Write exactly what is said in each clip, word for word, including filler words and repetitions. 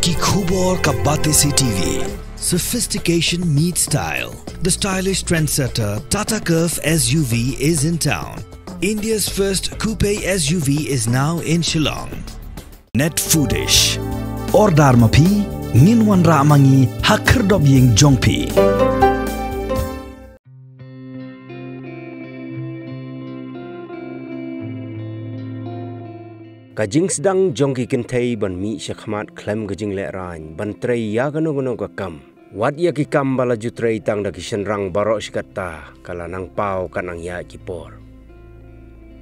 Ki khubor ka Batesi T V. Sophistication meets style. The stylish trendsetter Tata Curvv S U V is in town. India's first coupe S U V is now in Shillong. Net Foodish. Order ma phi, ngin wanrah ma ngi ha khyrdop ïing jong phi. Ka jingsdang jong ki kynthei ban mih shakhmat khlem ka jinglehrain ban trei ïa kano kano ka kam, wat ïa ki kam ba la ju trei tang da ki shynrang baroh shi katta, ka la nang paw ka nang ïaid ki por.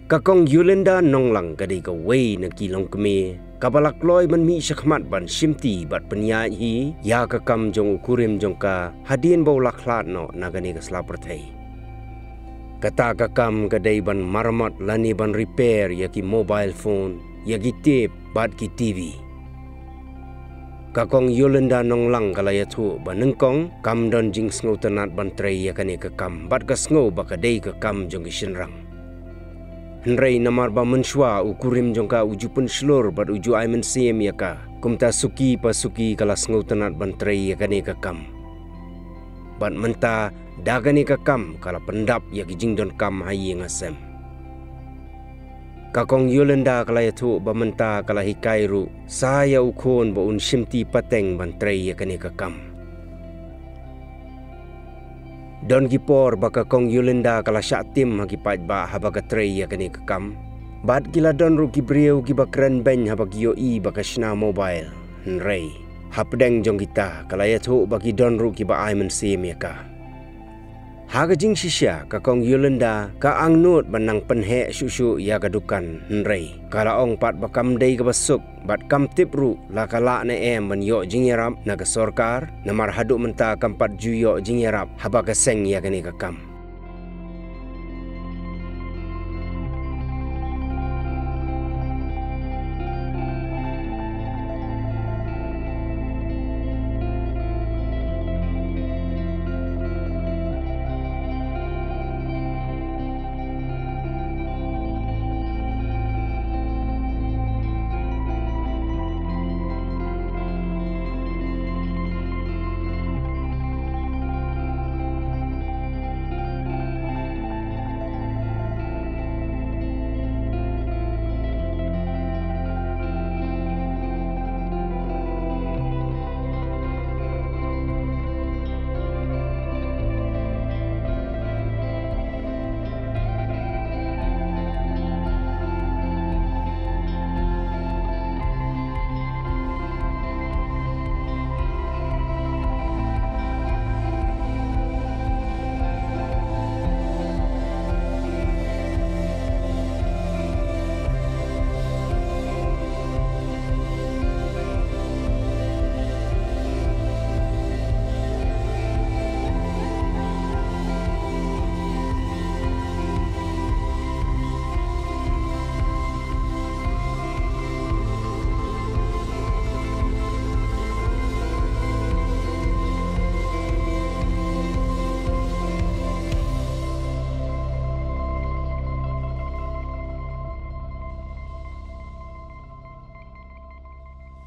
Ka Kong Yolinda Nonglang ka dei kawei na ki longkmie kaba la kloi ban mih shakhmat ban shimti bad pynïaid hi ïa ka kam jong u kurim jong ka hadien ba u la khlad noh na kane ka sla pyrthei. Kata ka kam ka dei ban maramot lane ban repair ïa ki mobile phone, ïa ki tape bad ki T V. Ka Kong Yolinda Nonglang ka la ïathuh ba nyngkong kam don jingsngewtynnat ban trei ïa kane ka kam bad ka sngew ba ka dei ka kam jong ki shynrang. Hynrei namar ba mynshuwa u kurim jong ka u ju pynshlur bad u ju ai mynsiem ïa ka, kumta suki pa suki ka la sngewtynnat ban trei ïa kane ka kam. Bad mynta da kane ka kam ka la pyndap ïa ki jingdonkam ha ïing ha sem. Ka Kong Yolinda ka la ïathuh ba mynta ka la hikai ruh sa ïa u khun ba un shimti pateng ban trei ïa kane ka kam. Don ki por ba ka Kong Yolinda ka la shah tim ha ki paidbah haba ka trei ïa kane ka kam. Bad ki la don ruh ki briew kiba kren beiñ haba ki ïohi ba ka shna mobile. Hynrei hapdeng jong kita ka la ïathuh ba ki don ruh kiba ai mynsiem ïa ka. Ha ka jingshisha ka Kong Yolinda ka angnud ban nang pynheh shuh shuh ïa ka dukan, hynrei ka la ong pat ba kam dei kaba suk bad kam tip ruh la ka lah ne em ban ïoh jingïarap na ka sorkar, namar haduh mynta kam pat ju ïoh jingïarap haba ka seng ïa kane ka kam.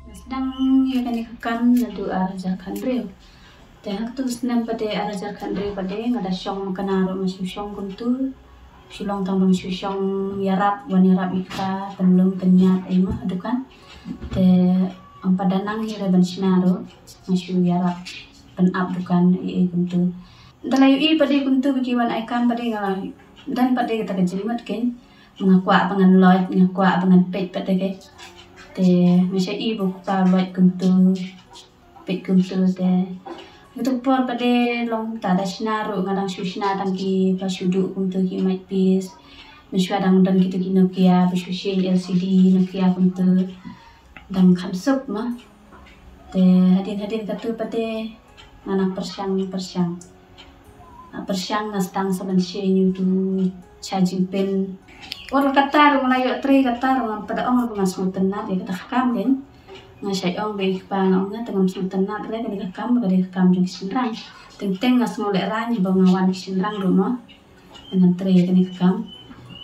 Nga sdang ïa kane ka kam naduh ar hajar khathynriew. Te ha katu ka snem pat de ar hajar khathynriew pat de nga da shong makna ruh, nga shu shong kumtu. Shu long tang ba nga shu shong ïarap, wan ïarap ïa kata, pynlum pynïaid ei ma ha dukan. Te ym pat da nang hi re ban shna ruh, nga shu ïarap pynap dukan ei ei kumtu. Te la ïohi pat de kumtu ba ki wan ai kam pat de nga la don pat de kata ka jingmut kein. Nga kwah ba ngan loit, nga kwah ba ngan peit pat de kein. Te nga shu i ba u kpa loit kumtu, peit kumtu te. Katu ka por pat de long ta da shna ruh nga dang shu shna tang ki ba shu duh kumtu ki mic piece. Mynshuwa dang don kitu ki Nokia ba shu sien L C D Nokia kumtu. Dang kham suk ma. Te hadien hadien katu pat de nga nang pyrshang pyrshang. Nga pyrshang nga sdang sa ban sien ïa utu charging pin. Por kata ruh nga la ïoh trei kata ruh ngam pat da ong ruh ba nga sngewtynnat ïa kata ka kam kein. Nga shait ong ba i kpa nga ong nga te ngam sngewtynnat re kane ka kam ba ka dei ka kam jong ki shynrang. Teng teng nga sngewlehraiñ ba nga wan ki shynrang ruh mo. Ngan trei ïa kane ka kam.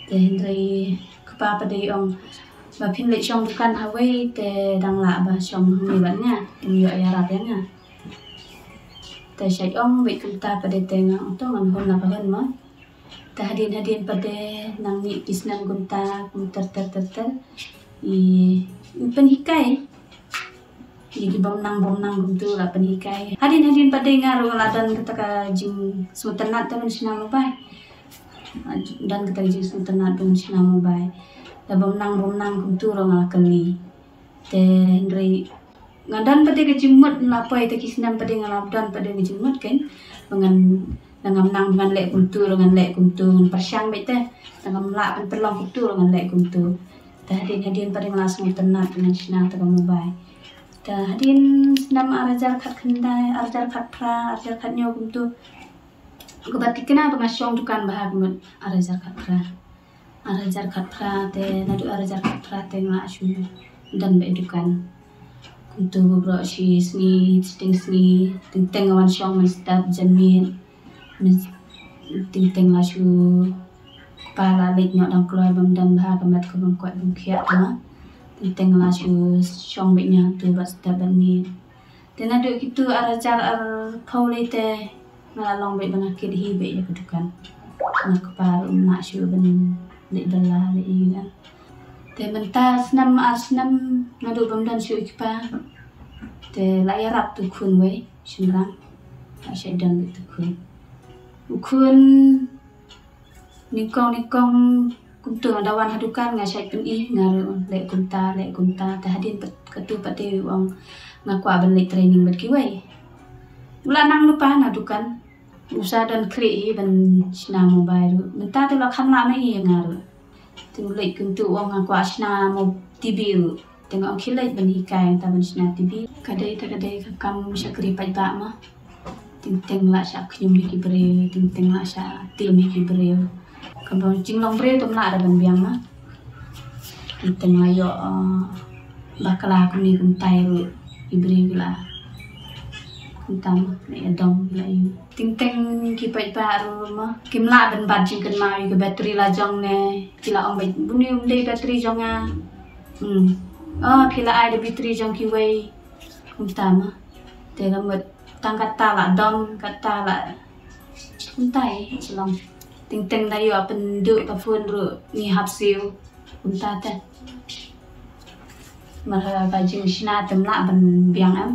Te hynrei kpa pat de i ong Ba phin leit shong dukan hawei te dang lah ba shong hangne bad nga, ym ïoh ïarap ïa nga. Te shait ong beit kumta pat de te nga ong to ngan hun la ka hun mo. Te hadien hadien pat de nang mih ki snem kumta kum ter ter ter ter. I pynhikai. Ïa ki bym nang bym nang kumtu la pynhikai. Hadien hadien pat de nga ruh la don kata ka jingsngewtynnat te ban shna mobile. Don kata ka jingsngewtynnat ban shna mobile. Da bym nang bym nang kumtu ruh nga la kylli. Te hynrei nga don pat de ka jingmut, la poi te ki snem pat de nga la don pat de ka jingmut kan. Ba ngan, da ngam nang ngan leh kumtu ruh ngan leh kumtu, ngan pyrshang beit te. Da ngam lah ban pynlong kumtu ruh ngan leh kumtu. Te hadien hadien pat de nga la sngewtynnat ngan shna te ka mobile. Te hadien snem ar hajar khatkhyndai, ar hajar khatphra, ar hajar khathynñiew kumtu. Ka ba thikna ba nga shong dukan ba ha ka mut ar hajar khatphra. Ar hajar khatphra te naduh ar hajar khatphra te nga la shu don beit dukan. Kumtu baroh shi sngi, shiteng sngi, teng teng nga wan shong mynstep janmiet. Teng teng la shu kpa la leit noh dang kloi bym don bha ka met ka bym koit bym khiah ka ma. Teng teng la shu shong beit nia tu bad step bad miet. Te naduh kitu ar hajar arphew lei te nga la long beit ba nga kit hi beit ïa ka dukan. Nga kpa ruh ym lah shuh ban leit bylla leit ïa. Te mynta snem ar snem naduh bym don shuh i kpa. Te la ïarap tu khun wei shynrang. La shait don beit tu khun. U khun nyngkong nyngkong kumtu nga da wan ha dukan nga shait pyni nga ruh leh kumta leh kumta te hadien pat katu pat te u ong nga kwah ban leit training bad kiwei. U la nang lypa na dukan. U sa don khlieh hi ban shna mobile ruh. Mynta te u la kham lah ma hi ïa nga ruh. Te u leit kumtu u ong nga kwah shna mo T V ruh. Te nga ong khie leit ban hikai ïa nga ta ban shna T V. Ka dei te ka dei ka kam shakri paidbah ma. Teng teng lah shah khñium ïa ki briew, teng teng lah shah tim ïa ki briew. Ka bang jinglong briew te ym lah re ban biang ma. Teng teng lah ïoh, eh, bakla kumne kumtai ruh ki briew ki lah. Kumta ma, la ïa dong ki la ïa. Teng teng ki paidbah ruh ma kim lah ban bat jingkynmaw ïa ka battery la jong ne. Ki la ong beit bun ïa um dei battery jong nga. Hmm. Oh, phi la ai da battery jong kiwei. Kumta ma. Te ka mut tang kata la dom, kata la kumta i shlong. Teng teng da ïoh pynduh ka phone ruh ngi hap siew. Kumta te. Mar ka jingshna te ym lah ban biang em.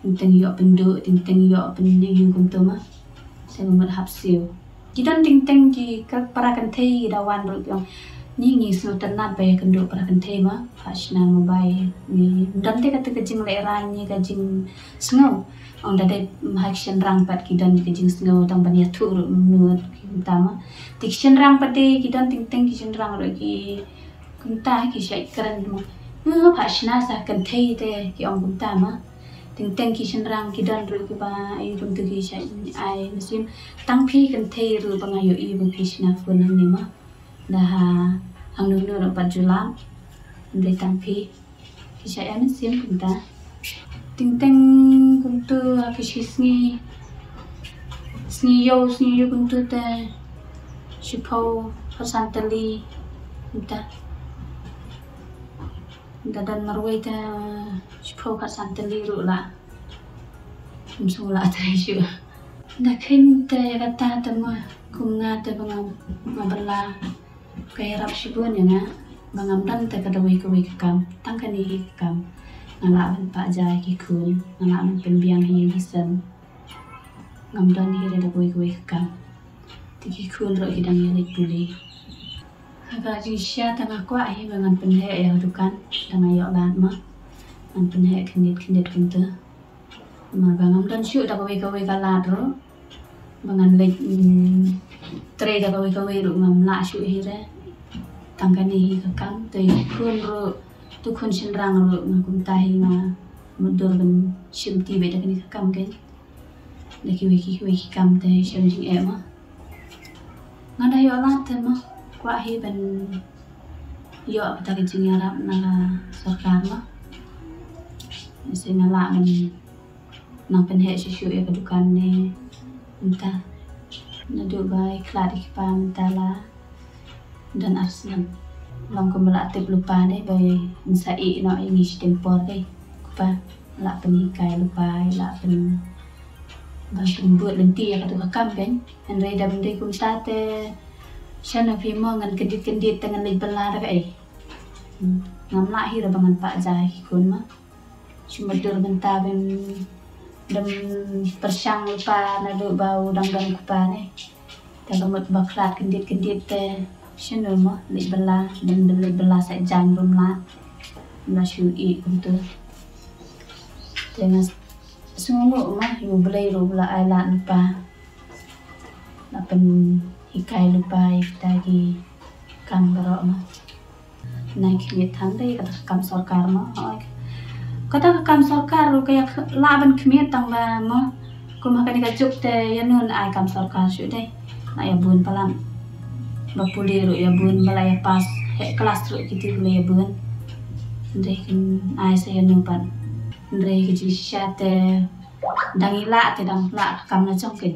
Teng teng ïoh pynduh, teng teng ïoh pynduh kumtu ma. Te ka mut hap siew. Ki don teng teng ki ka para kynthei ki da wan ruh ki ong. Ngi ngi sngewtynnat ba ïa kynduh para kynthei ma. Phah shna mobile. Ngi don te kata ka jinglehrain ngi ka jingsngew. Ong da dei ha ki shynrang pat ki don ka jingsngew tang ban ïathuh ruh mynno ki kumta ma. Te ki shynrang pat de ki don teng teng ki shynrang ruh ki kumta ki shait kren ma. Nga phah shna sa kynthei te ki ong kumta ma. Teng teng ki shynrang ki don ruh kiba ai kumtu ki shait ai mynsiem. Tang phi kynthei ruh ba nga ïohi ba phi shna phone hangne ma. Da ha hangno hangno ruh pat ju lah. Hynrei tang phi ki shait ai mynsiem kumta. Teng teng kumtu ha ki shi sngi. Sngi ïew, sngi ïew kumtu te shiphew khatsan tylli kumta. Da don marwei te shiphew khatsan tylli ruh lah. Ym sngewlah te shuh. Da kheiñ te ïa kata te ma kum nga te ba nga, nga bylla. Ka ïarap shibun ïa nga ba ngam don te ka dawei kawei ka kam, tang kane hi ka kam. Nga lah ban pah ja ïa ki khun, nga lah ban pynbiang hi ïa ki sem. Ngam don hi re da kawei kawei ka kam. Te ki khun ruh ki dang ïaleit pule. Ha ka jingshisha te nga kwah hi ba ngan pynheh ïa ka dukan, da nga ïoh lad ma. Ngan pynheh khyndiat khyndiat kumta. Namar ba ngam don shuh da kawei kawei ka lad ruh. Ba ngan leit, mm, trei da kawei kawei ruh ngam lah shuh hi re. Tang kane hi ka kam te ki khun ruh, tu khun shynrang ruh nga kumta hi nga mutdur ban shim ti beit da kane ka kam kein. Da kiwei ki, kiwei ki kam te shem jingeh ma. Nga da ïoh lad te ma, kwah hi ban ïoh kata ka jingïarap na ka sorkar ma. Lehse nga lah ban nang pynheh shuh shuh ïa ka dukan ne mynta. Naduh ba i khlad i kpa mynta la don ar snem. Long kumba la tip lypa ne ba yn sa ïeh noh ïa ngi shiteng por de. Kpa la pynhikai lypa, la pyn ba pynbud lynti ïa katu ka kam kein. Hynrei da ban dei kumta te shano phi mo, ngan kyndit kyndit te ngan leit bylla da kaei. Hmm. Ngam lah hi ruh ba ngan pah ja ïa ki khun mo. Shu mutdur mynta ban dang pyrshang lypa naduh ba u dang don kpa ne. Te ka mut ba khlad kyndit kyndit te shano mo leit bylla, ban leit bylla sa jan bym lah. Nga shu ïeh kumtu. Te nga sngewnguh mo ïa U Blei ruh ba la ai lad lypa. La pynhikai lypa ïa kita ki kam baroh mo. Nai khmied than de kata ka kam sorkar mo. Hooid. Kata ka kam sorkar ruh ka ïa lah ban khmied tang ba mo. Kum ha kane ka juk te ïa nun ai kam sorkar shuh de. La ïa bun palat. Ba pule ruh ïa bun, ba la ïa pass heh klas ruh kiti ba la ïa bun. Hynrei kin ai sa ïa nun pat. Hynrei ka jingshisha te dang ïa lah te dang lah ka kam la jong kein.